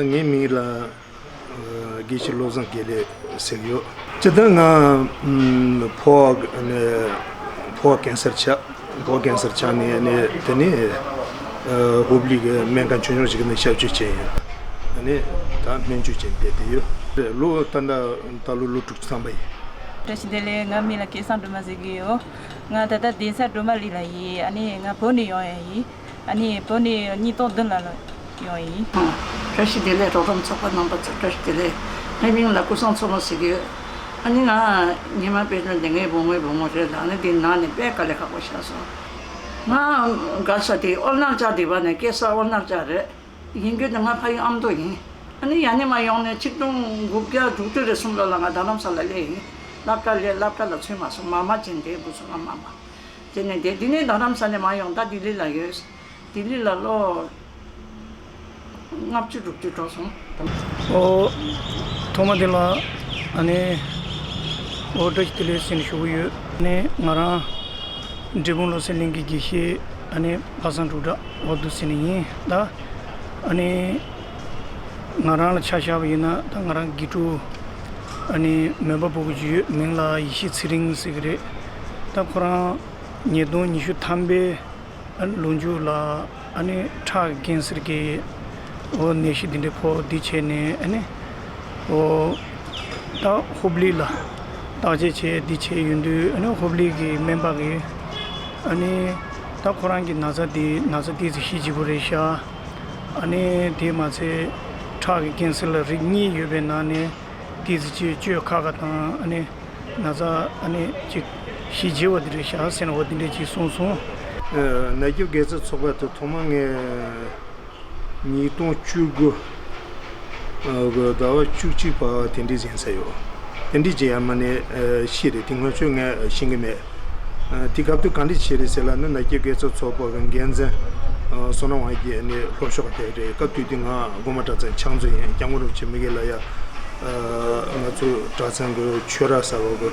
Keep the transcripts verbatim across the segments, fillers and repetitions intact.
ངའི་མིང་ལ་ཨ་དགེ་བཤེས་བློ་བཟང་དགེ་ལེགས་ཟེར་གྱི་ཡོད། སྤྱིར་བཏང་ང་ཨམ་ཕོ་བ་ནས་ཕོ་བ་ཀན་སར་ཆགས། ཕོ་བ་ཀན་སར་ཆགས་ནས་ནས་དེ་ནས་ཨ་ཧུབ་ལི་གི་སྨན་ཁང་ཆུང་ཆུང་ཞིག་ནས་སྐྱབས་བཅོལ་བྱས་ཡིན། ཨ་ནི་ད་སྨན་བཅོས་བྱས་བསྡད་དེ་ཡོད། ལོ་ད་ལྟ་ད་ལོ་ལོ་དྲུག་ཅུ་ཐམ་པ་ཡིན། བཀྲ་ཤིས་བདེ་ལེགས། ང་མིང་ལ་སྐལ་བཟང་སྒྲོལ་མ་ཟེར་གྱི་ཡོད། ང་ད་ལྟ་གདན་ས་སྒྲོལ་མ་གླིང་ལ་ཡིན། ཨ་ནི་ང་བོད་ནས་ཡོང་ཡ་ཡིན། ཨ་ནི་བོད་ནས་ཉིས་སྟོང་བདུན་ལ་ལ་ཡོང་ཡིན། བཀྲ་ཤིས་བདེ་ལེགས། རོགས་རམ་ཚོགས་པ་རྣམ་པ་ཚོ་བཀྲ་ཤིས་བདེ་ལེགས། ངའི་མིང་ལ་ཀུན་བཟང་མཚོ་མོ་ཟེར་གྱི་ཡོད། ཨ་ནི་ང་ཉི་མ་དཔེ་ཆ་འདི་ངའི་བུ་མོའི་བུ་མོ་རེད་ལ། ཨ་ནི་འདི་ནང་ནས་དཔེ་དཀའ་ལས་ཁག་པོ་ཤར་སོང་། ང་དགའ་ས་དེ་ཨོ་ནག་ཅག་དེ་བ་ནས་སྐྱེས་ས་ཨོ་ནག་ཅག་རེད། ཡིན་རྒྱུ་དེ་ང་ཕ་ཡུལ་ཨ་མདོ་ཡིན། ཨ་ནི་ཡ་ནི་མ་ཡོང་ནས་ཆིག་སྟོང་དགུ་བརྒྱ་དྲུག་ཅུ་རེ་གསུམ་ལོ་ལ་ང་རྡ་རམ་ས་ལ་སླེབས་ཡིན། སློབ་གྲྭ་ལས་སློབ་གྲྭ་ལ་ཚུད་མ་སོང་། མ་མ་བྱིན་དེ་བུ་ཚོ་ང་མ་མ། དེ་ནས་དེ་འདི་ནས་རྡ་རམ་ས་ནས་མ་ཡོང་ད་ལྡི་ལི་ལ་ཡོད། ལྡི་ལི་ལ་ལོ་ལྔ་བཅུ་དྲུག་ཅུ་འགྲོ་སོང་། ཨོ། ཐོག་མ་དེ་ལ་ཨ་ནི་ཨོ་བཀྲ་ཤིས་བདེ་ལེགས་ཟེར་ནས་ཞུ་གི་ཡོད། ཨ་ནི་ང་རང་འབྲས་སྤུངས་བློ་གསལ་གླིང་གི་དགེ་བཤེས་ཨ་ནི་པ་སངས་འབྲུག་གྲགས་འོ་དུ་ཟེར་ནས་ཡིན་ད། ཨ་ནི་ང་རང་ལ་ཆ་བཞག་པ་ཡིན་ན་ད་ང་རང་དགེ་ཕྲུག་ཨ་ནི་མོན་པ་ཕྲུ་གུ་ཅིག་ཡོད། མིང་ལ་ཡེ་ཤེས་ཚེ་རིང་ཟེར་གི་རེད། ད་ཁོ་རང་ཉིས་སྟོང་ཉི་ཤུ་ཐམ་པའི་ཨ་ནི་ལོ་མཇུག་ལ་ཨ་ནི་ཁྲག་གི་ཀན་སར་གྱི་འོ་ནད་གཞི་འདི་འདྲ་ཕོག་འདི་བྱས་ནས་ཨ་ནི་འོ་ད་ཧུབ་ལི་ལ་བརྟག་དཔྱད་བྱས་འདི་བྱས་ཡོང་དུས་ཨ་ནི་ཧུབ་ལི་གི་སྨན་པ་གིས་ཨ་ནི་ད་ཁོ་རང་གི་ན་ཚ་འདི་ན་ཚ་ཏོག་ཙམ་ཞི་བརྗིད་པོ་རེད་ཤག་ཨ་ནི་དེ་མ་ཚད་ཁྲག་གི་ཀན་སར་ལ་རིགས་གཉིས་ཡོད་པའི་ནང་ནས་ཏོག་ཙམ་ཅིག་བཅོས་ཁག་ཁག་དང་ཨ་ནི། ན་ཚ་ཨ་ནི་ཅིག་ཞི་བྱེད་པ་འདི་རེད་ཤག་ཟེར་ན་འོ་འདི་འདྲ་ཅིག་གསུངས་སོང་། ཨ་ནད་སྐྱོབ་དགེ་རྩ་ཚོགས་པ་དེ་ཐོག་མ་ངས་ཉིས་སྟོང་བཅུ་དགུ་ཟླ་བ་བཅུ་གཅིག་པ་དེ་འདྲ་ཟིན་ས་ཡོད། དེ་འདྲ་ཅིག་ཡང་མ་ནས་ཤི་རེད། དེ་སྔོན་ཆད་ངས་ཤེས་ཀྱི་མེད། དེ་སྐབས་དུས་ག་འདྲ་བྱས་རེད་ཟེར་ལབ་ན་ནད་སྐྱོབ་དགེ་རྩ་ཚོགས་པ་གི་འགན་འཛིན་བསོད་ནམས་དབང་རྒྱལ་ནས་ལྷོ་ཕྱོགས་དེ་རེད། སྐབས་དུས་དུས་ང་དགོན་པ་གྲྭ་ཚང་ཕྱག་མཛོད་ཡིན། སྐྱབས་མགོན་རིན་པོ་ཆེ་མི་དགེ་ལ་ཡ། ང་ཚོ་གྲྭ་ཚང་གི་ཆོས་ར་གསར་བ་གི་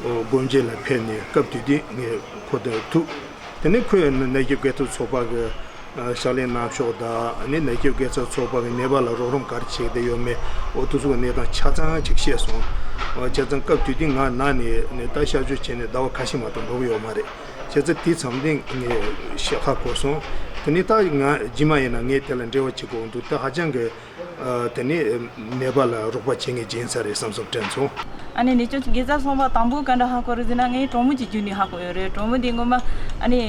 སྒོ་འབྱེད་ལ་ཕེབས་ནས་སྐབས་དེ་དུས་ངས་ཁོ་དང་ཐུག་དེ་ནས་ཁོས་ནད་སྐྱོབ་དགེ་ཐོག་ཚོགས་པ་གི་ཕྱག་ལས་གནང་ཕྱོགས་དང་ནད་སྐྱོབ་དགེ་རྩ་ཚོགས་པ་གི་ནད་པ་ལ་རོགས་རམ་ག་རེ་བྱེད་བསྡད་ཡོད་མེད་འོ་དེ་ཚོ་གི་གནས་སྟངས་ཆ་ཚང་ཅིག་བཤད་སོང་། བྱས་ཙང་སྐབས་དེ་དུས་ང་ན་ནས་ནས་ད་གཤག་བཅོས་བྱས་ནས་ཟླ་བ་ཁ་ཤས་མ་གཏོགས་འགྲོ་གི་ཡོད་མ་རེད། བྱས་ཙང་དེ་མཚམས་དེ་ངས་ཞེད་ཁ་གོ་སོང་། དེ་ནས་ད་ང་རྗེས་མ་ཡིན་ན་ངས་དེ་ལ་འབྲེལ་བ་བྱེད་དགོས་འདུག་ད་ཧ་ཅང་གི་ཨ་དེ་ནས་ནད་པ་ལ་རོགས་པ་བྱེད་མཁན་བྱིན་ས་རེད་བསམ་བསམ་དྲན་སོང་། ཨ་ནི་ནད་སྐྱོབ་དགེ་རྩ་ཚོགས་པ་དང་པོ་ག་འདྲ་ཧ་གོ་རེད་ཟེར་ན་ངའི་གྲོགས་མོ་གཅིག་བརྒྱུད་ནས་ཧ་གོ་ཡོད་རེད། གྲོགས་མོ་འདི་སྔོན་མ་ཨ་ནི་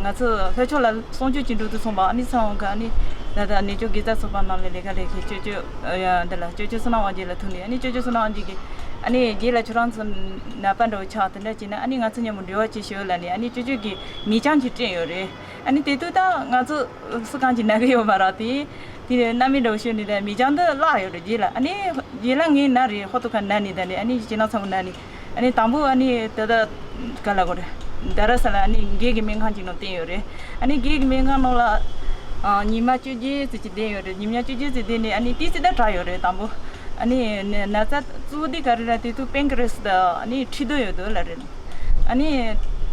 ང་ཚོ་ལྷོ་ཕྱོགས་ལ་གསུང་ཆོས་བྱེད་འགྲོ་དུས་ཚོང་པ་ཨ་ནི་ཚང་ག་ཨ་ནི་ད་ལྟ་ནད་སྐྱོབ་དགེ་རྩ་ཚོགས་པ་ནང་ལ་ལས་ཀ་ལས་མཁན་ཅོ་ཅོ་ཡ་འདི་ལ་ཅོ་ཅོ་བསོད་ནམས་དབང་རྒྱལ་ལ་ཐུག་ནས་ཨ་ནི་ཅོ་ཅོ་བསོད་ནམས་དབང་རྒྱལ་གྱིས་ཨ་ནི་རྗེས་ལ་ཁྱོད་རང་ཚོ་ནད་པ་འདྲ་བོ་ཆགས་དེ་འདྲ་བྱས་ན་ཨ་ནི་ང་ཚོ་མཉམ་པོ་འབྲེལ་བ་བྱེད་ཤོག་ལབ་ནས་ཨ་ནི་ཅོ་ཅོ་གིས་མི་ཆང་ཅིག་སྤྲད་ཡོད་རེད། ཨ་ནི་དེ་དུས་ད་ང་ཚོ་སུ་གང་ཅིག་ན་གི་ཡོད་མ་རེད་དེ། དེ་ནས་སྣ་མིན་འདྲ་བོ་ཤོར་ནས་ད་མི་ཆང་འདི་བརླག་ཡོད་རེད། རྗེས་ལ་ཨ་ནི་རྗེས་ལ་ངའི་ན་རེད། ཧོ་ཐུ་ཁ་ན་ནི་ད་ནི་ཨ་ནི་ཁྱེད་རང་ཚང་མ་ན་ནི་ཨ་ནི་དང་པོ་ཨ་ནི་ད་ལྟ་ག་ལ་གོ་རེད། རྡ་ར་ས་ལ་ཨ་ནི་རྒྱལ་གྱི་སྨན་ཁང་ཅིག་ནང་བསྟན་ཡོད་རེད། ཨ་ནི་རྒྱལ་གྱི་སྨན་ཁང་ནང་ལ་ཨ་ཉི་མ་བཅོ་བརྒྱད་ཙམ་ཅིག་བསྡད་ཡོད་རེད། ཉི་མ་བཅོ་བརྒྱད་ཙམ་བསྡད་ནས་ཨ་ནི་ཏི་ཙི་ད་དྲག་ཡོད་རེད། དང་པོ་ཨ་ནི་ན་ན་ཚ་གཙོ་བོ་འདི་ག་རེ་རེད། དེ་དུས་པན་ཀི་རེ་སི་དང་ཨ་ནི་མཁྲིས་རྡོ་ཡོད་འདུག་ལབ་རེད། ཨ་ནི་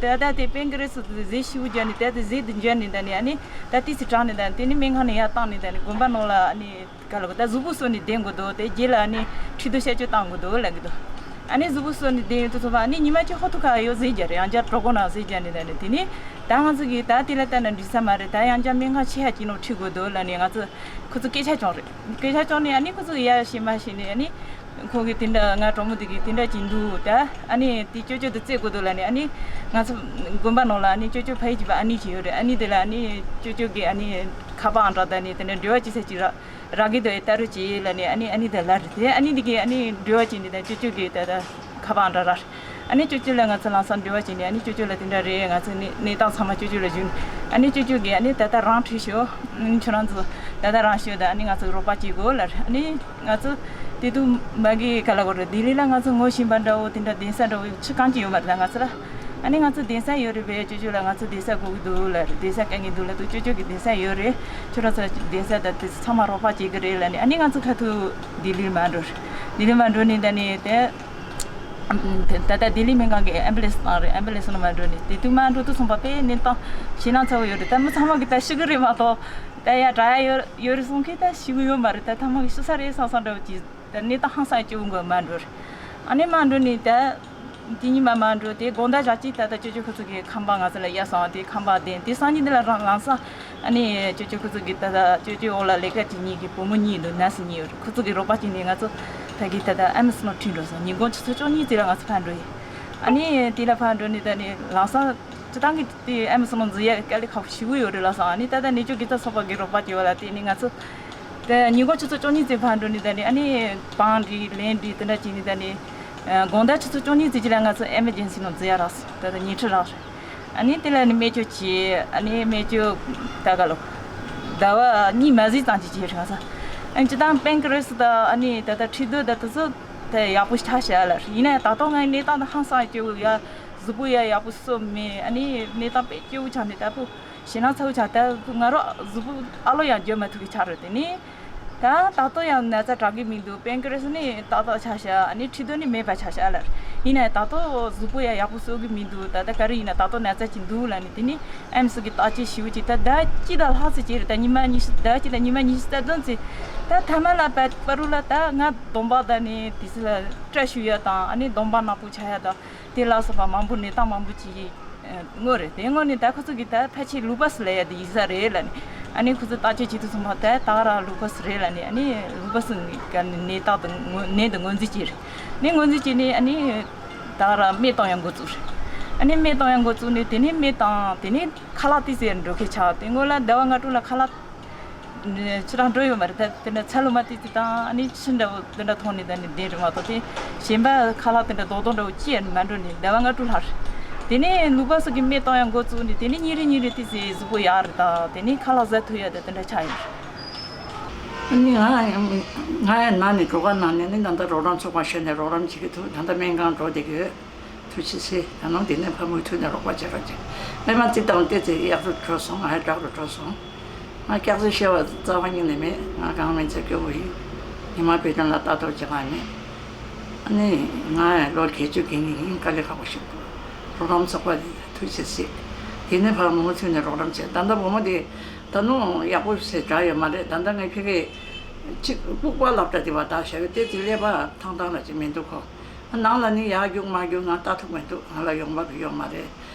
ད་ལྟ་དེ་པན་ཀི་རེ་སི་དེ་ཟས་ཞིབ་པོ་བརྒྱབ་ནས་ད་ལྟ་ཟས་དེ་འཇལ་ནས་ད་ནི་ཨ་ནི་ད་ཏི་ཙི་དྲག་ནས་ད་དེ་ནི་སྨན་ཁང་ནས་ཡར་བཏང་ནས་ད་ནི་དགོན་པ་ནང་ལ་ཨ་ནི་ག་ལ་གོ་ད་གཟུགས་པོ་གསོ་ནས་བསྡད་དགོས་འདུག་དེ་རྗེས་ལ་ཨ་ནི་མཁྲིས་རྡོ་གཤག་བཅོས་བཏང་དགོས་འདུག་ལབ་ཀྱི་འདུག་ཨ་ནི་གཟུགས་པོ་གསོ་ནས་བསྡད་ཡོད་དུས་ཚོད་པ་ཨ་ནི་ཉི་མ་གཅིག་ཧོ་ཐུ་ཁ་ཡོད་ཟས་བརྒྱབ་རེད། ཡང་བསྐྱར་གྲོད་ཁོག་ནང་ཟས་བརྒྱབ་ནས་ད་ནི་དེ་ནི་ད་ང་ཚོ་གིས་ད་དེ་ལ་ལྟ་ན་འགྲིག་ས་མ་རེད། ད་ཡང་བསྐྱར་སྨན་ཁང་ཆེ་ཡ་གཅིག་ནང་ཁྲིད་དགོས་འདུག་ལབ་ནས་ང་ཚོ་ཁོ་ཚོ་སྐད་ཆ་བྱུང་རེད། སྐད་ཆ་བྱུང་ནས་ཨ་ནི་ཁོ་ཚོ་གིས་ཡ་ཤེས་མ་ཤེས་ནས་ཨ་ནི། ཁོང་གིས་དེ་འདྲ་ང་གྲོགས་མོ་དེ་གིས་དེ་འདྲ་བྱས་འདུག་ད་ཨ་ནི་དེ་ཅོ་ཅོ་དེ་རྩེ་དགོས་འདུག་ལབ་ནས་ཨ་ནི་ང་ཚོ་དགོན་པ་ནང་ལ་ཨ་ནི་ཅོ་ཅོ་ཕ་ཡུལ་གྱི་བ་ཨ་ནི་ཅིག་ཡོད་རེད། ཨ་ནི་དེ་ལ་ཨ་ནི་ཅོ་ཅོ་གིས་ཨ་ནི་ཁ་པར་ཨང་གྲངས་དང་ནི་དེ་འདྲ་འབྲེལ་བ་བྱེད་ས་ཅིག་རག་རག་གི་འདུག་ཨེ་ལྟ་རོགས་བྱེད་ལབ་ནས་ཨ་ནི་ཨ་ནི་དེ་ལབ་རེད། དེ་ཨ་ནི་དེ་གིས་ཨ་ནི་འབྲེལ་བ་བྱས་ནས་ད་ཅོ་ཅོ་གིས་ད་ད་ཁ་པར་ཨང་གྲངས་རག་ཨ་ནི་ཅོ་ཅོ་ལ་ང་ཚོ་ལམ་སང་འབྲེལ་བ་བྱས་ནས་ཨ་ནི་ཅོ་ཅོ་ལ་དེ་འདྲ་རེད། ང་ཚོ་གནས་གནས་སྟངས་ཚང་མ་ཅོ་ཅོ་ལ་ཞུས་ནས་ཨ་ནི་ཅོ་ཅོ་གིས་ཨ་ནི་ད་ལྟ་རང་ཁྲིད་ཤོག་ཁྱོད་རང་ཚོ་ད་ལྟ་རང་ཤོད་དང་ཨ་ནི་ང་ཚོ་རོགས་པ་བྱེད་དགོས་ལབ་རེད། ཨ་ནི། ང་ཚོ་དེ་དུས་མ་གི་ག་ལ་གོ་རེད། ལྡི་ལི་ལ་ང་ཚོ་ངོ་ཤེས་པ་འདྲ་བོ་དེ་འདྲ་གདན་ས་འདྲ་བོ་ཅི་གང་ཅི་ཡོད་མ་རེད་ད་ང་ཚོ་ལ། ཨ་ནི་ང་ཚོ་གདན་ས་ཡོད་རེད་པས། ཅོ་ཅོ་ལ་ང་ཚོ་གདན་ས་དགོས་ཀྱི་འདུག་ལབ་རེད། གདན་ས་དཀའ་ངལ་འདུག་ལབ་དུས་ཅོ་ཅོ་གི་གདན་ས་ཡོད་རེད། ཁྱོད་རང་ཚོ་གདན་ས་དང་དེ་ཚང་མ་རོགས་པ་བྱེད་ཀྱི་རེད་ལབ་ནས་ཨ་ནི་ང་ཚོ་ཁ་ཐུག་ལྡི་ལིར་མ་འགྲོ་རེད། ལྡི་ལི་མ་འགྲོ་ནས་ད་ནི་དེ་ ད་ལྟ་ལྡི་ལི་སྨན་ཁང་གི་ཨེམ་བུ་ལན་སི་བཏང་རེད། ཨེམ་བུ་ལན་སི་ནང་མར་འགྲོ་ནས་དེ་དུས་མར་འགྲོ་དུས་ཙམ་པ་དཔེ་གནས་སྟངས་ཞེད་སྣང་ཚ་བོ་ཡོད་རེད། ད་མི་ཚང་མ་གིས་ད་ཤི་གི་རེད་མ་གཏོགས་ད་ཡ་དྲག་ཡ་ཡོད་ཡོད་རེད་གསུང་མཁན་ད་ཤི་གི་ཡོད་མ་རེད། ད་ཚང་མ་གིས་ཤི་ས་རེད་བསམ་བསམ་འདྲ་བོ་ཅིག་ད་གནས་སྟངས་ཧང་སང་སྐྱོ་བོ་འགོ་མར་འགྲོ་རེད། ཨ་ནི་མར་འགྲོ་ནས་ད་དེ་ཉིན་མ་མར་འགྲོ་དེ་དགོང་དག་ཞག་གཅིག་ད་ལྟ་ཅོ་ཅོ་ཁོ་ཚོ་གི་ཁང་པ་ང་ཚོ་ལ་གཡར་སོང་། དེ་ཁང་པ་དེ་དེ་སང་ཉིན་དེ་ལ་རང་ལམ་སང་ཨ་ནི་ཅོ་ཅོ་ཁོ་ཚོ་གི་ད་ལྟ་ཅོ་ཅོའི་འོག་ལ་ལས་ཀ་བྱེད་མཁན་གྱི་བུ་མོ་གཉིས་འདུག་ནར་སི་གཉིས་ཡོད་རེད། ཁོ་ཚོ་གི་རོགས་པ་བྱས་ནས་ང་ཚོ་ད་གི་ད་ལྟ་ཨེམ་སི་ནང་ཁྲིད་འགྲོ་སོང་། ཉིན་གུང་ཆུ་ཚོད་བཅུ་གཉིས་ཙམ་ལ་ང་ཚོ་ཕར་འགྲོ་ཡིན། ཨ་ནི་དེ་ལ་ཕར་འགྲོ་ནས་ད་ནི་ལམ་སང་སྤྱིར་བཏང་གི་དེ་ཨེམ་སི་ནང་འཛུལ་ཡ་དཀའ་ལས་ཁག་པོ་ཞེ་པོ་ཡོད་རེད་ལབ་སོང་། ཨ་ནི་ད་ལྟ་ནད་བཅོས་དགེ་རྩ་ཚོགས་པ་གི་རོགས་པ་བྱས་པ་ལ་བརྟེན་ནས་ང་ཚོ་ད་ཉིན་གུང་ཆུ་ཚོད་བཅུ་གཉིས་ཙམ་ཕར་འགྲོ་ནས་ད་ནི་ཨ་ནི་བང་སྒྲིག་ལན་སྒྲིག་དེ་འདྲ་བྱས་ནས་ད་ནི་དགོང་དག་ཆུ་ཚོད་བཅུ་གཉིས་ཙམ་ཅིག་ལ་ང་ཚོ་ཨེ་མར་ཇེན་སི་ནང་འཛུལ་ཡ་རག་སོང་། ད་ལྟ་ཉལ་ཁྲི་རག་རེད། ཨ་ནི་དེ་ལ་ནི་སྨན་བཅོས་བྱས། ཨ་ནི་སྨན་བཅོས་ད་ག་ལོ་ཟླ་བ་གཉིས་མ་ཟིན་ཙམ་ཅིག་བྱས་རེད་ང་ཚོ། ཨ་ནི་སྤྱིར་བཏང་པན་ཀི་རེ་སི་དང་ཨ་ནི་ད་ལྟ་མཁྲིས་རྡོ་ད་དེ་ཚོ་ད་ཡག་པོ་ཆགས་ཤག་ལབ་རེད། ཡིན་ན་ཡང་ད་དུང་ང་གནས་སྟངས་དེ་ཧང་སང་སྐྱོ་བོ་ཡ། གཟུགས་པོ་ཡ་ཡག་པོ་གསོ་མེད། ཨ་ནི་གནས་སྟངས་དཔེ་སྐྱོ་བོ་ཆགས་ནས་ད་དུང་ཞེད་སྣང་ཚ་བོ་ཆགས། ད་དུང་ང་རང་གཟུགས་པོ་ཨ་ལོ་ཡང་འགྱོད་མ་ཐུབ་ཀྱི་ཆགས་རེད། དེ་ནས་ད་ད་དུང་ཡང་ན་ཚ་དྲག་གི་མི་འདུག་པན་ཀི་རེ་སི་ནི་ཏག་ཏག་ཆགས་ཤག་ཨ་ནི་མཁྲིས་རྡོ་ནི་མེད་པ་ཆགས་ཤག་ལབ་རེད། ཡིན་ན་ཡང་ད་དུང་གཟུགས་པོ་ཡ་ཡག་པོ་གསོ་གི་མི་འདུག་ད་ལྟ་ག་རེ་ཡིན་ན་ད་དུང་ན་ཚ་ཅིག་འདུག་ལབ་ནས། དེ་ནས་ཨེམ་སི་གི་བརྟག་དཔྱད་ཞིབ་པོ་ཅིག་ད་ཟླ་གཅིག་དང་ལྷག་ཙམ་བྱས་རེད། ད་ཉི་མ་ཉི་ཤུ་ཟླ་གཅིག་དང་ཉི་མ་ཉི་ཤུ་རྩ་བདུན་ཙམ། ད་ཐ་མ་ལ་པ་པ་རུ་ལ་ད་ང་གདོང་པ་ད་ནི་དེ་ཚོ་ལ་སྐྲ་བཤུ་ཡ་དང་ཨ་ནི་གདོང་པ་ནག་པོ་ཆགས་ཡ་དང་དེ་ལ་སོགས་པ་མང་པོ་ནད་རྟགས་མང་པོ་ཅིག་དངོས་རེད། དེ་དངོས་ནས་ད་ཁོ་ཚོ་གིས་ད་ཕལ་ཆེར་ལུ་པ་སི་ལབ་ཡ་དེ་ཡིན་ས་རེད་ལབ་ནས། ཨ་ནི་ཁོ་ཚོས་བརྟག་དཔྱད་བྱེད་དུས་ཙམ་པ་ད་ད་ག་རང་ལུ་པ་སི་རེད་ལབ་ནས། ཨ་ནི་ལུ་པ་སི་གི་ནད་རྟགས་དང་ངོས་ནད་དང་ངོས་འཛིན་བྱས་རེད། ནད་ངོས་འཛིན་བྱས་ནས་ཨ་ནི་ད་ག་རང་སྨན་བཏང་ཡ་འགོ་བཙུགས་རེད། ཨ་ནི་སྨན་བཏང་ཡ་འགོ་བཙུགས་ནས་དེ་ནས་སྨན་བཏང་། དེ་ནས་ཁ་ལག་ཏོག་ཙམ་འགྲོ་མཁན་ཆགས། དེ་སྔོན་ལ་ཟླ་བ་ལྔ་དྲུག་ལ་ཁ་ལག་ཁྱེད་རང་འགྲོ་ཡོད་མ་རེད། ད་དེ་འདྲ་ཚ་ལུ་མ་ཏོག་ཙམ་དང་ཨ་ནི་ཆུ་འདྲ་བོ་དེ་འདྲ་འཐུང་ནས་ད་ནི་བསྡད་རེད་མ་གཏོགས། དེ་གཞན་པ་ཁ་ལག་དེ་འདྲ་རྡོག་རྡོག་འདྲ་བོ་ཅི་ཡང་མ་འགྲོ་ནས་ཟླ་བ་ལྔ་དྲུག་ལྷག་རེད། དེ་ནས་ལུ་པ་སི་གི་སྨན་བཏང་ཡ་འགོ་བཙུགས་ནས་དེ་ནས་ཉིན་རེ་ཉིན་རེ་ཏོག་ཙམ་གཟུགས་པོ་ཡག་རེད། ད་དེ་ནས་ཁ་ལག་ཟ་ཐུབ་ཡ་ད་དེ་འདྲ་ཆགས་ཡོད་རེད། ཨ་ནི་ང་ང་ཡང་ནང་ནས་གྲོ་ག་ནང་ནས་ནི་ད་ལྟ་རོགས་རམ་ཚོགས་པ་ཞུས་ནས་རོགས་རམ་བྱེད་ཀྱི་འདུག་ད་ལྟ་སྨན་ཁང་འགྲོ་བསྡད་ཀྱི་ཡོད། ཐུགས་རྗེ་ཆེ། ད་ནང་དེ་ནས་ཕ་མུ་མཐུད་ནས་རོགས་པ་བྱེད་རོགས་བྱེད། སྔོན་མ་རྩིས་དང་ཏོག་ཙམ་གཡག་རུ་འགྲོ་སོང་། ང་ཡང་དྲག་རུ་འགྲོ་སོང་། ང་སྐྱག་རྫུན་བཤད་པ་རྩ་བ་ཉིད་ནས་མེད། ང་གང་མིན་ཚེ་སྐྱོ་བོ་ཡིན། ཉི་མ་བོད་དོན་ལ་ལྟ་རྟོག་བྱེད་ག་མེད། ཨ་ནི་ང་ལོ་བརྒྱད་ཅུ་གི་ངེད་ཡིན། དཀའ་ལས་ཁག་པོ་ཞིག་འདུག་རོགས་རམ་ཚོགས་པ་ཐུགས་རྗེ་གཟིགས། དེ་ནས་ཕར་མུ་མཐུད་ནས་རོགས་རམ་བྱས། ད་ལྟ་བུ་མོ་དེ་ད་ནུ་ཡག་པོ་ཟེར་གྲགས་ཡོད་མ་རེད། ད་ལྟ་ངའི་ཕ་གི་གཅིག་ལྐུགས་པ་སློབ་གྲྭ་དེ་བ་ད་བྱ་བའི་དེ་དེ་ཀླད་པ་ཐང་ཐང་ལ་ཅིག་མི་འདུག་གོ། ནང་ལ་ནི་ཡར་རྒྱུག་མར་རྒྱུག་ང་ལྟ་ཐུབ་མི་འདུག་ང་ལ་ཡོང་འབབ་ཡོད་མ་རེད།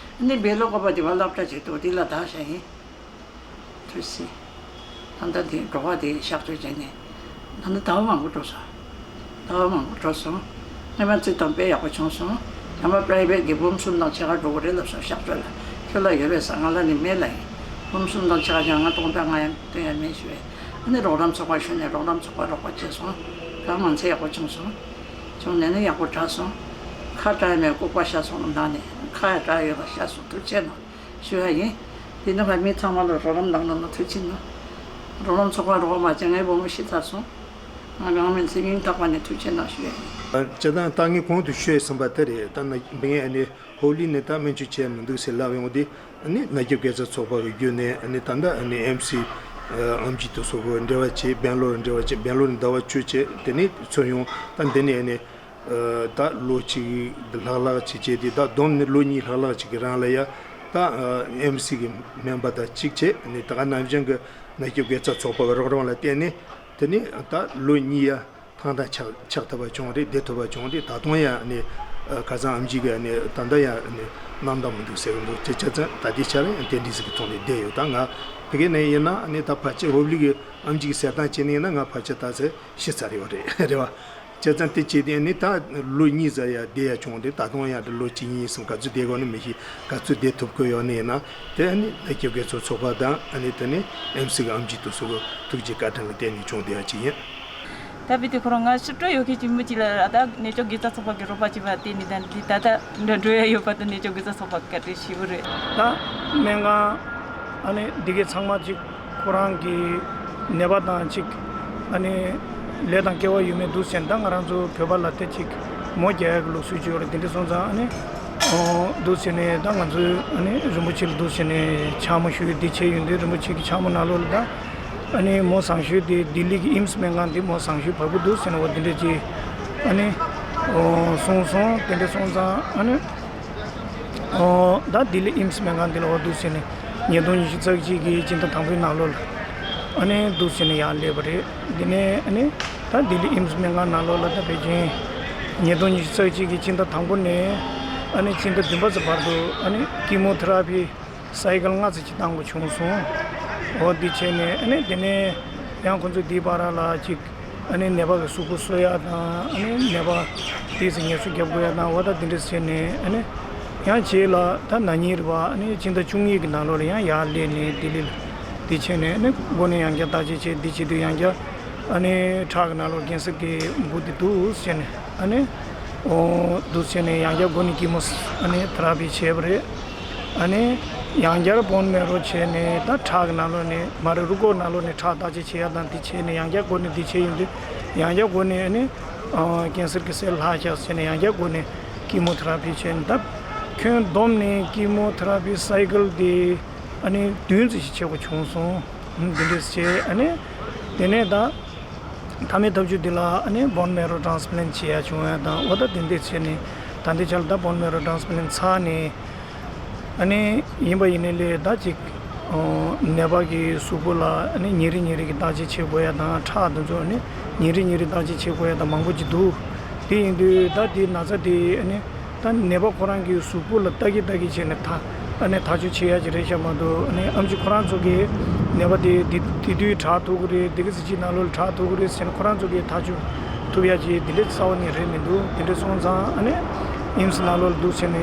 ནི་བེ་ལོ་ཀོ་པ་དེ་བ་སློབ་གྲྭ་ཅིག་འདུག་དེ་ལ་ད་བྱ་ཡིན། ཐུགས་རྗེ་ཆེ། ད་ལྟ་དེ་འགྲོ་བ་དེ་གཤགས་བཅོས་བྱས་ནས་ད་ལྟ་ཟླ་བ་མང་པོ་འགྲོ་སོང་། ཟླ་བ་མང་པོ་འགྲོ་སོང་། སྔོན་མ་རྩིས་དང་དཔེ་ཡག་པོ་བྱུང་སོང་། བྱམས་པ་པ་རའི་ཝེཊ་གི་འབུམ་གསུམ་དང་ཕྱེད་ཀ་འགྲོ་གི་རེད་ལབ་སོང་། གཤགས་བཅོས་ལ་ཁྱོད་ལ་ཡོད་རེད་ཟེར། ང་ལ་ནི་མེད་ལབ་ཡིན། འབུམ་གསུམ་དང་ཕྱེད་ཀ་བྱུང་། ང་སྟོང་ཕྲག་ལྔ་ཡང་སྟོན་ཡ་མེད་ཞུས་པས། ཨ་ནི་རོགས་རམ་ཚོགས་པ་ཞུས་ནས་རོགས་རམ་ཚོགས་པ་རོགས་པ་བྱས་སོང་། གང་མང་ཚད་ཡག་པོ་བྱུང་སོང་། བྱུང་ནས་ནི་ཡག་པོ་དྲག་སོང་། ཁ་དྲག་ཡ་མེད། ལྐུགས་པ་ཤ་སོང་། ནང་ནས་ཁ་ཡ་དྲག་ཡོད་པ་ཤ་སོང་། ཐུགས་རྗེ་གནང་། ཞུ་ཡ་ཡིན། དེ་ནི་ཕ་མི་ཚང་མ་ལ་རོགས་རམ་གནང་གནང་ན་ཐུགས་རྗེ་གནང་། རོགས་རམ་ཚོགས་པ་རོགས་མ་བྱས་ངའི་བུ་མོ་ཤི་ཚར་སོང་། ང་གང་མིན་ཚེ་སྙིང་ཐག་པ་ནས་ཐུགས་རྗེ་གནང་ཞུ་ཡ་ཡིན། སྤྱིར་བཏང་ད་ངས་གོང་དུ་ཞུས་ཟིན་པ་དེ་རེད། ད་ན་མིང་ཨ་ནི་ཧོབ་ལི་ནས་ད་སྨན་བཅོས་བྱས་མི་འདུག་ཟེར་ལབ་ཡོང་དུས། ཨ་ནི་ནད་ཁྱབ་དགེ་རྩ་ཚོགས་པ་གི་བརྒྱུད་ནས་ཨ་ནི་ད་ལྟ་ཨ་ནི་ཨེམ་སི་ཨམ་ཆི་དེ་ཚོ་གི་འབྲེལ་བ་བྱས། སྦེང་ལོར་འབྲེལ་བ་བྱས། སྦེང་ལོར་ཟླ་བ་བཅུ་བྱས། དེ་ནས་ཚུར་ཡོང་། ད་འདི་ནས་ཨ་ནི། ད་ལོ་གཅིག་ལྷག་ལྷག་ཅིག་བྱས་ཏེ། ད་བསྡོམས་ནས་ལོ་གཉིས་ལྷག་ལྷག་ཅིག་གི་རིང་ལ་ཡ། ད་ཨེམ་སི་གི་སྨན་པ་དང་གཅིག་བྱས་ནས། ད་ག་ནང་བཞིན་གྱི་ནད་ཁྱབ་དགེ་རྩ་ཚོགས་པ་གི་རོགས་རམ་ལ་བརྟེན་ནས། དེ་ནས་ད་ལོ་གཉིས་ཡ་ཐང་ཐང་ཆགས་ཆགས་ཐུབ་པ་བྱུང་རེད། བསྡད་ཐུབ་པ་བྱུང་རེད། ད་དུང་ཡ་ནི་ཁ་སང་ཨམ་ཆི་གི་ནི་ད་ལྟ་ཡ་ནི་རྣམ་དག་མི་འདུག་ཟེར་གི་འདུག་དེ་ཆ་ཚང་ད་ལྟའི་ཆར་ཡང་དེ་འདྲ་ཟིག་གི་ཐོག་ནས་བསྡད་ཡོད། ད་ང་ཕ་གི་ནས་ཡིན་ན་ནི་ད་ཕལ་ཆེར་ཧོབ་ལི་གི་ཨམ་ཆི་གི་ཟེར་སྟངས་བྱས་ནས་ཡིན་ན་ང་ཕལ་ཆེར་ད་ཚེ་ཤི་ཚར་ཡོད་རེད། རེད་བ། བྱས་ཙང་དེ་བྱས་ཏེ་ནི་ད་ལོ་གཉིས་ཙམ་ཡ་བསྡད་ཡ་བྱུང་སྟེ། ད་དུང་ཡང་ལོ་གཅིག་གཉིས་གསུམ་ག་ཚོད་བསྡད་དགོས་ནི་མི་ཤེས། ག་ཚོད་བསྡད་ཐུབ་ཀྱི་ཡོད་ནི་ཡིན་ན། དེ་ནི་ནད་ཁྱབ་དགེ་རྩ་ཚོགས་པ་དང་། ཨ་ནི་དེ་ནི་ཨེམ་སི་གི་ཨམ་ཆི་དེ་ཚོ་གི་ཐུགས་རྗེ་བཀའ་དྲིན་ལ་བརྟེན་ནས་བྱུང་བསྡད་ཡ་ཅིག་ཡིན། ད་བི་དེ་ཁོ་རང་ང་ཕྱིར་སྤྲོད་ཡོད་མཁན་གྱི་མི་གཅིག་ལ་ད་ནད་བཅོས་དགེ་རྩ་ཚོགས་པ་གི་རོགས་པ་བྱས་པ་བརྟེན་ནས། ད་འདི་ད་ལྟ་འགྲོ་འགྲོ་ཡ་ཡོད་པ་དེ་ནད་བཅོས་དགེ་རྩ་ཚོགས་པ་གི་བཀའ་དྲིན་ཞེ་པོ་རེད། ད་སྨན་ཁང་ཨ་ནི་འདི་གའི་ཚང་མ་གཅིག་ཁོ་རང་གི་ནད་པ་དང་གཅིག་ཨ་ནི་ལས་དང་སྐལ་བ་ཡོད་མེད་འདུག་ཟེར་ནས། ད་ང་རང་ཚོ་བོད་པ་ལ་དེ་གཅིག་མོ་རྒྱག་ཡག་གི་ལུགས་སྲོལ་ཅིག་ཡོད་རེད། དེ་འདྲ་སོང་ཙང་ཨ་ནི་འདུག་ཟེར་ནས། ད་ང་ཚོས་ཨ་ནི་རིན་པོ་ཆེ་ལ་འདུག་ཟེར་ནས་ཕྱག་མོ་ཞུ་ཡ་འདི་བྱས་ཡོང་དུས། རིན་པོ་ཆེ་གི་ཕྱག་མོ་ནང་ལོགས་ལ་ད་ཨ་ནི་མོ་བཟང་ཤོས་དེ་ལྡི་ལི་གི་ཨེམ་སི་སྨན་ཁང་དེ་མོ་བཟང་ཤོས་བབས་ཀྱི་འདུག་ཟེར་ནས། འོ་དེ་འདྲ་ཅིག་ཨ་ནི་ ཨོ་གསུངས་སོང་། དེ་འདྲ་སོང་ཙང་ཨ་ནི་ཨོ་ད་ལྡི་ལི་ཨེམ་སི་སྨན་ཁང་འདི་ལ་འོ་འདུག་ཟེར་ནས་ཉིས་སྟོང་ཉི་ཤུ་རྩ་གཅིག་གི་སྤྱི་ཟླ་དང་པོའི་ནང་ལོགས་ལ་ཨ་ནི་འདུག་ཟེར་ནས་ཡར་སླེབས་པ་རེད། འདི་ནས་ཨ་ནི་ད་ལྡི་ལི་ཨེམ་སི་སྨན་ཁང་ནང་ལོགས་ལ་ད་ཕལ་ཆེར་ཉིས་སྟོང་ཉི་ཤུ་རྩ་གཅིག་གི་སྤྱི་ཟླ་དང་པོ་ནས་ཨ་ནི་སྤྱི་ཟླ་བདུན་པ་ཙམ་བར་དུ་ཨ་ནི་ཀི་མོ་ཐེ་ར་པི་སའི་ཀལ་ལྔ་ཙམ་ཅིག་བཏང་དགོས་བྱུང་སོང་། འོ་འདི་བྱས་ནས་ཨ་ནི་དེ་ནས་ཡང་ཁོང་ཚོས་འདིའི་བར་ལ་ཅིག་ཨ་ནི་ནད་པ་གི་གཟུགས་པོ་གསོ་ཡག་དང་ཨ་ནི་ནད་པ་དེ་ཚོ་ངལ་གསོ་རྒྱབ་དགོས་ཡག་དང་འོ་ད་འདི་འདྲ་བྱས་ནས་ཨ་ནི་ཡང་རྗེས་ལ་ད་ན་ནིང་རེད་པ། ཨ་ནི་སྤྱི་ཟླ་བཅུ་གཉིས་ཀྱི་ནང་ལོགས་ལ་ཡང་ཡར་སླེབས་ནས་ལྡི་ལི་ལ་འདི་བྱས་ནས་ཨ་ནི་མགོ་ནས་ཡང་བསྐྱར་བརྟག་དཔྱད་བྱས། འདི་བྱེད་དུས་ཡང་བསྐྱར་ཨ་ནི་ཁྲག་གི་ནང་ལོགས་ཀན་སར་གྱི་འབུ་དེ་འདུག་ཟེར་ནས་ཨ་ནི་འོ་འདུག་ཟེར་ནས་ཡང་བསྐྱར་མགོ་ནས་ཀི་མོ་ཨ་ནི་ཐེ་ར་པི་བྱས་པ་རེད། ཨ་ནི་ཡང་བསྐྱར་བོན་མེ་རོ་བྱས་ནས་ད་ཁྲག་གི་ནང་ལོགས་ནས་མ་རེད། རུས་ཁོག་ནང་ལོགས་ནས་ཁྲག་བརྟག་དཔྱད་བྱེད་ཡག་དང་འདི་བྱས་ནས་ཡང་བསྐྱར་མགོ་ནས་འདི་བྱས་ཡོང་དུས་ཡང་བསྐྱར་མགོ་ནས་ཨ་ནི་ཨ་ཀན་སར་གྱི་སེལ་ལྷག་ཤག་ཟེར་ནས་ཡང་བསྐྱར་མགོ་ནས་ཀི་མོ་ཐེ་ར་པི་བྱས་ནས། ད་ཁྱོན་བསྡོམས་ནས་ཀི་མོ་ཐེ་ར་པི་སའི་ཀལ་དེ་ཨ་ནི་བདུན་ཙམ་ཞིག་བྱེད་དགོས་བྱུང་སོང་། འདི་འདྲས་བྱས་ཨ་ནི་དེ་ནས་ད་མཐའ་མའི་ཐབས་ཇུས་འདི་ལ་ཨ་ནི་བོན་མེ་རོ་ཊ་རན་སི་པི་ལན་ཊི་བྱེད་ཡག་བྱུང་ཡག་དང་། འོ་ད་དེ་འདྲས་བྱས་ནས་ད་ལྟའི་ཆར་ལ་ད་བོན་མེ་རོ་ཊ་རན་སི་པི་ལན་ཊི་ཚར་ནས་ཨ་ནི་ཡིན་པ་ཡིན་ནའི་ལས་ད་ཅིག་ནད་པ་གི་གཟུགས་པོ་ལ་ཨ་ནི་ཉིན་རེ་ཉིན་རེ་གི་བརྟག་དཔྱད་བྱེད་དགོས་ཡག་དང་། ཁྲག་དེ་ཚོ་ཨ་ནི་ཉིན་རེ་ཉིན་རེ་བརྟག་དཔྱད་བྱེད་དགོས་ཡག་དང་མང་པོ་ཅིག་འདུག། དེ་ཡིན་དུས་ད་དེ་ན་ཚ་དེ་ཨ་ནི་ད་ནད་པ་ཁོ་རང་གི་གཟུགས་པོ་ལ་ལྟ་གི་ལྟ་གི་བྱས་ནས་ད་ཨ་ནི་ཐག་གཅོད་བྱེད་ཡག་ཅིག་རེད་ཤག་མ་གཏོགས། ཨ་ནི་ཨེམ་ཆི་ཁོ་རང་ཚོ་གིས་ནད་པ་དེ་དེ་དེ་དུས་དྲག་ཐུབ་ཀྱི་རེད། དེ་གི་ཚེ་གཅིག་ནང་ལོགས་ལ་དྲག་ཐུབ་ཀྱི་རེད་ཟེར་ནས་ཁོ་རང་ཚོ་གིས་ཐག་གཅོད་ཐུབ་ཡག་ཅིག་དེ་འདྲའི་རྩ་བ་ནས་རེད་མི་འདུག། དེ་འདྲ་སོང་ཙང་ཨ་ནི་ཨེམ་སི་ནང་ལོགས་ལ་འདུག་བྱས་ནས་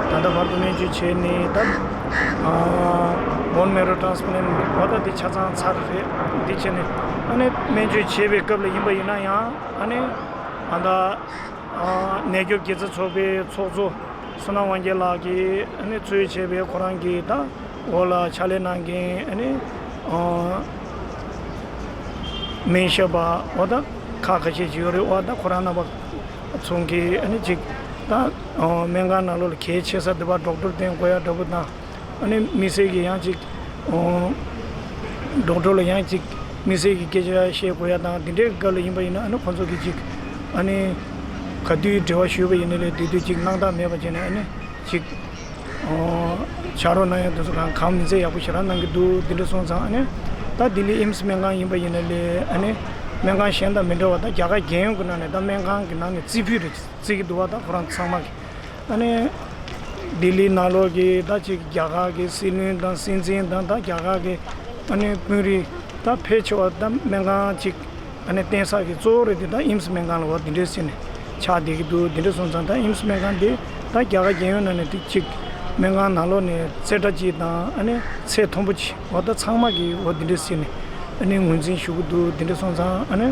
ད་ལྟ་བར་དུ་སྨན་བཅོས་བྱས་ནས་ད་ཨ་བོན་མེ་རོ་ཊ་རན་སི་པི་ལན་ཊི་འོ་ད་དེ་ཆ་ཚང་ཚར་རེད། དེ་བྱས་ནས་ཨ་ནི་སྨན་བཅོས་བྱེད་པའི་སྐབས་ལ་ཡིན་པ་ཡིན་ན་ཡང་ཨ་ནི་ཨ་ད། ནད་སྐྱོབ་དགེ་རྩ་ཚོགས་པའི་ཚོགས་གཙོ་བསོད་ནམས་དབང་རྒྱལ་ལགས་ཀྱིས་ཨ་ནི་གཙོས་བྱས་པའི་ཁོ་རང་གི་ད་འོག་ལ་ཕྱག་ལས་གནང་མཁན་ཨ་ནི་སྨན་ཞབས་པ་འོ་ད་ཁག་ཁ་ཤས་ཅིག་ཡོད་རེད། འོ་ད་ཁོ་རང་རྣམ་པ་ཚོ་གིས་ཨ་ནི་ཅིག་ད་སྨན་ཁང་ནང་ལོགས་ལ་གལ་ཆེ་ས་དེ་བ་ཌོག་ཊར་བསྟེན་དགོས་ཡག་འདྲ་པོ་དང་། ཨ་ནི་དམིགས་བསལ་གྱི་ཡང་ཅིག་ཨོ་ཌོག་ཊར་ལ་ཡང་ཅིག་དམིགས་བསལ་གྱི་སྐད་ཆ་བཤད་དགོས་ཡ་དང་དེ་འདྲའི་སྐབས་ལ་ཡིན་པ་ཡིན་ན། ཨ་ནི་ཁོང་ཚོ་གིས་ཅིག་ཨ་ནི་ག་དུས་འབྲེལ་བ་ཞུས་པ་ཡིན་ན་ལས་དེ་དུས་ཅིག་སྣང་དག་མེད་པ་བྱས་ནས་ཨ་ནི་ཅིག་ཨོ་ཕྱག་རོགས་གནང་ཡ་དེ་ཚོ་གང་གང་མིན་ཚད་ཡག་པོ་ཞེ་དྲག་གནང་གི་འདུག། དེ་འདྲ་སོང་ཙང་ཨ་ནི་ད་ལྡི་ལི་ཨེམ་སི་སྨན་ཁང་ཡིན་པ་ཡིན་ན་ལས་ཨ་ནི་སྨན་ཁང་གཞན་དང་མི་འདྲ་བ་ད་རྒྱ་གར་རྒྱལ་ཡོངས་ཀྱི་ནང་ནས་ད་སྨན་ཁང་གི་ནང་ནས་རྩིས་ཕུད་རེ་བརྩི་གི་འདུག་བ། ད་ཁོ་རང་ཚང་མ་གི་ཨ་ནི་ལྡི་ལི་ནང་ལོགས་ཀྱི་ད་ཅིག་རྒྱ་གར་གྱི་སྲིད་བློན་དང་སྲིད་འཛིན་དང་ད་རྒྱ་གར་གྱི་ཨ་ནི་དཔོན་རིགས་ད་ཕལ་ཆེ་བ་ད་སྨན་ཁང་ཅིག་ཨ་ནི་བསྟེན་ས་གི་གཙོ་བོ་རེད་དེ་ད་ཨེམ་སི་སྨན་ཁང་ལ་འོ་འདི་འདྲས་ཟེར་ནས་ཆགས་བསྡད་ཀྱི་འདུག། འདི་འདྲས་སོང་ཙང་ད་ཨེམ་སི་སྨན་ཁང་འདི་ད་རྒྱ་གར་རྒྱལ་ཡོངས་ནང་ནས་ཏིག་ཅིག་སྨན་ཁང་ནང་ལོགས་ནས་རྩེ་གྲ་ཅིག་དང་ཨ་ནི་ཚད་མཐོན་པོ་ཅིག་འོ་ད་ཚང་མ་གི་འོ་འདི་འདྲས་ཟེར་ནས་ཨ་ནི་ངོས་འཛིན་ཞུ་གི་འདུག། འདི་འདྲས་སོང་ཙང་ཨ་ནི་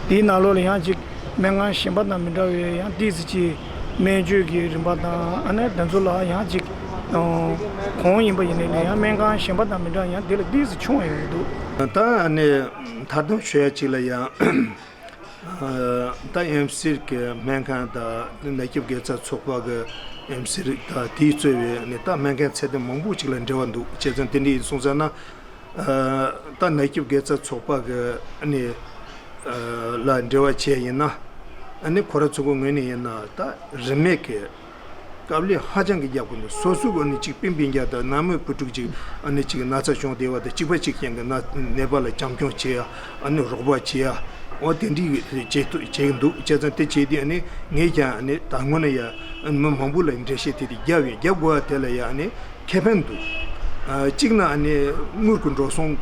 འདིའི་ནང་ལོགས་ལ་ཡང་ཅིག་སྨན་ཁང་གཞན་པ་དང་མི་འདྲ་བའི་ཡང་ཏོག་ཙམ་ཅིག་སྨན་བཅོས་ཀྱི་རིམ་པ་དང་ཨ་ནི་དེ་ཚོ་ལ་ཡང་ཅིག་གོང་ཡིན་པ་ཡིན་ནའི་ལས་ཡང་སྨན་ཁང་གཞན་པ་དང་མི་འདྲ་ཡང་དེ་ལ་ཏོག་ཙམ་ཆུང་བ་ཡོང་གི་འདུག། ད་ཨ་ནི་མཐའ་སྡོམ་ཞུ་ཡ་ཅིག་ལ་ཡང་ད་ཨེམ་སི་གི་སྨན་ཁང་དང་ནད་སྐྱོབ་དགེ་རྩ་ཚོགས་པ་གི་ཨེམ་སི་དང་དེས་གཙོས་པའི་ཨ་ནི་ད་སྨན་ཁང་ཚད་ལྡན་མང་པོ་ཅིག་ལ་འབྲེལ་བ་འདུག། བྱས་ཙང་དེ་འདྲ་ཡིན་སོང་ཙང་ན། ད་ནད་སྐྱོབ་དགེ་རྩ་ཚོགས་པ་གི་ཨ་ནི་ལ་འབྲེལ་བ་བྱས་ཡིན་ན། ཨ་ནི་ཁོ་ར་ཚོ་གི་ངོས་ནས་ཡིན་ན་ད་རིན་མེད་ཀྱི་དཀའ་ལས་ཧ་ཅང་གི་རྒྱག་དགོས་འདུག། སོ་སོ་གི་ཨ་ནི་གཅིག་པིན་པིན་རྒྱག་དང་ན་མོ་བུ་ཕྲུག་ཅིག་ཨ་ནི་ཅིག་ན་ཚ་བྱུང་བསྡད་པ་དང་གཅིག་པ་གཅིག་རྐྱང་གི་ན་ནད་པ་ལ་བྱམས་སྐྱོང་བྱེད་ཡ་ཨ་ནི་རོགས་པ་བྱེད་ཡ་འོ་དེ་འདྲའི་བྱེད་ཐུབ་བྱེད་ཀྱི་འདུག། བྱས་ཙང་དེ་བྱས་དུས་ཨ་ནི་ངས་ཀྱང་ཨ་ནི་ད་སྔོན་ལ་ཡ་མི་མང་པོ་ལ་འགྲེལ་བཤད་དེ་དེ་བརྒྱབ་ཡོད། རྒྱབ་དགོས་པ་དེ་ལ་ཡ་ཨ་ནི། ཁེ་ཕན་འདུག། ཨ་གཅིག་ན་ཨ་ནི་དངུལ་གྱི་འགྲོ་སོང་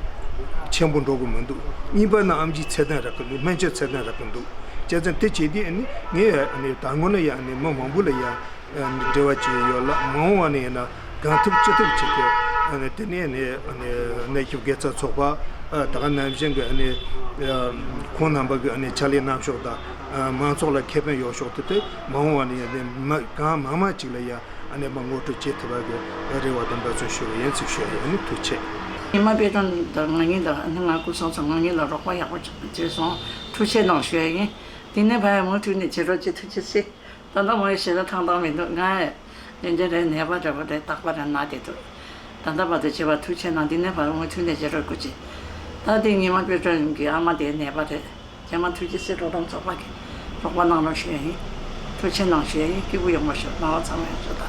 ཆེན་པོ་འགྲོ་གི་མི་འདུག། གཉིས་པ་ན་ཨེམ་ཆིའི་ཚད་ལྡན་རག་གི་འདུག། སྨན་བཅོས་ཚད་ལྡན་རག་གི་འདུག། བྱས་ཙང་དེ་བྱས་དུས་ཨ་ནི་ངས་ཨ་ནི་ད་སྔོན་ལ་ཡ་ཨ་ནི་མི་མང་པོ་ལ་ཡ་ཨ་ནི་འབྲེལ་བ་བྱས་ཡོད་ལ། མ་འོངས་པ་ནས་ཡིན་ན་གང་ཐུབ་ཅི་ཐུབ་བྱེད་ཀྱི། ཨ་ནི་དེ་ནས་ཨ་ནི་ཨ་ནི་ནད་སྐྱོབ་དགེ་རྩ་ཚོགས་པ་ཨ་ད་ག་ནང་བཞིན་གྱི་ཨ་ནི་ཨ་ཁོང་རྣམ་པ་གི་ཨ་ནི་ཕྱག་ལས་གནང་ཕྱོགས་དང་ཨ་མང་ཚོགས་ལ་ཁེ་ཕན་ཡོད་ཕྱོགས་དེ་དེ་མ་འོངས་པ་ནས་ཡ་ཨ་ནི་མི་གང་མང་མང་ཅིག་ལ་ཡ། ཨ་ནི་མ་ངོ་སྤྲོད་བྱེད་ཐུབ་པ་གི་རེ་བ་དང་འབད་བརྩོན་ཞུ་བ་ཡིན་ཟེར་ཞུ་ཡ་ཡིན། ཐུགས་རྗེ་ཆེ། ཉི་མ་དཔལ་སྒྲོན་དང་ང་གཉིས་དང་ཨ་ནི་ང་སྐུ་སྲུང་ཚོ་ང་གཉིས་ལ་རོགས་པ་ཡག་པོ་བྱས་སོང་། ཐུགས་རྗེ་གནང་ཞུ་ཡ་ཡིན། དེ་ནས་ཕ་ཡ་མུ་མཐུད་ནས་བྱེད་རོགས་བྱེད། ཐུགས་རྗེ་ཆེ། ད་ལྟ་མ་ཡ་ཞེ་དྲག་ཐང་ཐང་མི་འདུག། ང་ཡ་ཡོན་ཅན་རེ་ནད་པ་འདྲ་པོ་རེ་རྟག་པར་རེ་ན་བསྡད་འདུག། ད་ལྟ་བར་དུ་བྱས་པ་ཐུགས་རྗེ་གནང་། དེ་ནས་ཕ་ཡ་མུ་མཐུད་ནས་བྱེད་རོགས་སྐུ་མཁྱེན། ད་དེ་ཉི་མ་དཔལ་སྒྲོན་གྱི་ཨ་མ་དེ་ནད་པ་རེད། རྗེས་མ་ཐུགས་རྗེ་ཆེ། དྲུག་སྒྲོམ་ཚོགས་པ་གིས་རོགས་པ་གནང་རོགས་ཞུ་ཡ་ཡིན། ཐུགས་རྗེ་གནང་ཞུ་ཡ་ཡིན། སྐྱིད་པོ་ཡོང་བ་ཞུ། རྣམ་པ་ཚང་མ་ཡོང་ཞུ་དང་།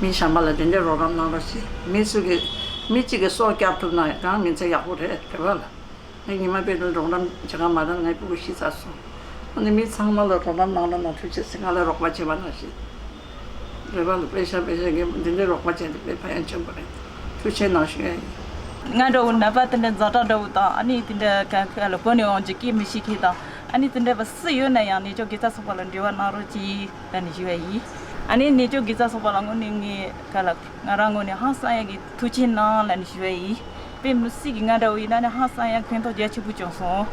མི་གཞན་པ་ལ་དེ་འདྲའི་རོགས་རམ་གནང་རོགས་ཞེས། མི་སུ་གིས་མི་གཅིག་གིས་སྲོག་སྐྱབས་ཐུབ་ན་ཡང་མི་ཚེ་ཡག་པོ་རེད། རེད་པ་ལ། ངས་ཉི་མ་དཔེ་དུ་རོགས་རམ་བྱེད་ག་མ་ད་ངའི་སྤུ་གུ་ཤི་ཚར་སོང་། ཨ་ནི་མི་ཚང་མ་ལ་རོགས་རམ་གནང་རོགས་གནང་། ཐུགས་རྗེ་ཆེ། ང་ལ་རོགས་པ་བྱེད་པ་ནང་བཞིན། རེད་པ་ལ། དཔེ་ཤ་དཔེ་ཤ་གི་འདི་འདྲའི་རོགས་པ་བྱས་ཏེ་དཔེ་ཕན་ཡོན་ཆེན་པོ་རེད། ཐུགས་རྗེ་གནང་ཞུ་ཡ་ཡིན། ང་འདྲ་བོ་ནད་པ་དེ་འདྲ་ཛ་དྲག་འདྲ་བོ་དང་། ཨ་ནི་དེ་འདྲ་ག་ག་ལ་བོད་ནས་འོང་རྒྱུ་སྐད་མི་ཤེས་མཁན་དང་། ཨ་ནི་དེ་འདྲ་བ་སུ་ཡོད་ན་ཡང་ནད་གཅོད་དགེ་རྩ་ཚོགས་པ་ལ་འབྲེལ་བ་གནང་རོགས་གྱིས་ལབ་ནས་ཞུ་ཡ་ཡིན། ཨ་ནི་ནད་གཅོད་དགེ་རྩ་ཚོགས་པ་ལ་དངོས་གནས་ངས་ག་ལ་ང་རང་ངོས་ནས་ཧང་སང་ཡ་གི་ཐུགས་རྗེ་གནང་ལབ་ནས་ཞུ་ཡ་ཡིན། དཔེ་མི་སྲིད་ཀྱི་ང་འདྲ་བོ་ཡིན་ན་ནི་ཧང་སང་ཡ་ཕན་ཐོགས་རྒྱ་ཆེ་པོ་བྱུང་སོང་།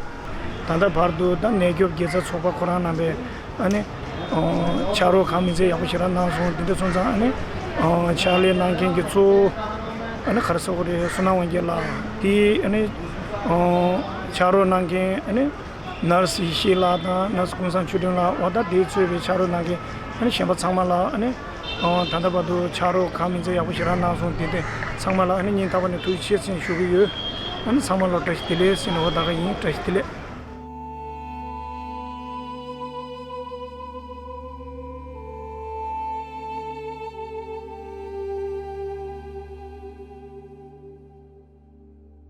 ད་ལྟ་བར་དུ་ད་ནད་གཅོད་དགེ་རྩ་ཚོགས་པ་ཁོ་རང་རྣམ་པས་ཨ་ནི་ཨོ་ཕྱག་རོགས་གང་མིན་ཚད་ཡག་པོ་ཞེ་དྲག་གནང་སོང་། དེ་འདྲ་སོང་ཙང་ཨ་ནི་ཨོ་ཕྱག་ལས་གནང་མཁན་གྱི་གཙོ་བོ་ཨ་ནི་ག་རེ་ཟེར་དགོས་རེད། བསོད་ནམས་དབང་རྒྱལ་ལགས། དེ་ཨ་ནི་ཨོ་ཕྱག་རོགས་གནང་མཁན་ཨ་ནི་ནར་སི་ཡེ་ཤེས་ལགས་དང་ནར་སི་ཀུན་བཟང་ཆོས་སྒྲོན་ལགས། འོ་ད་དེ་གཙོས་པའི་ཕྱག་རོགས་གནང་མཁན་ཨ་ནི་གཞན་པ་ཚང་མ་ལ་ཨ་ནི་ཨོ་ད་ལྟ་བར་དུ་ཕྱག་རོགས་གང་མིན་ཚད་ཡག་པོ་ཞེ་དྲག་གནང་སོང་། དེ་དེ་ཚང་མ་ལ་ཨ་ནི་སྙིང་ཐག་པ་ནས་ཐུགས་རྗེ་ཆེ་ཟེར་ཞུ་གི་ཡོད། ཨ་ནི་ཚང་མ་ལ་བཀྲ་ཤིས་བདེ་ལེགས་ཟེར་ནས་འོ་ད་ག་ཡིན། བཀྲ་ཤིས་བདེ་ལེགས།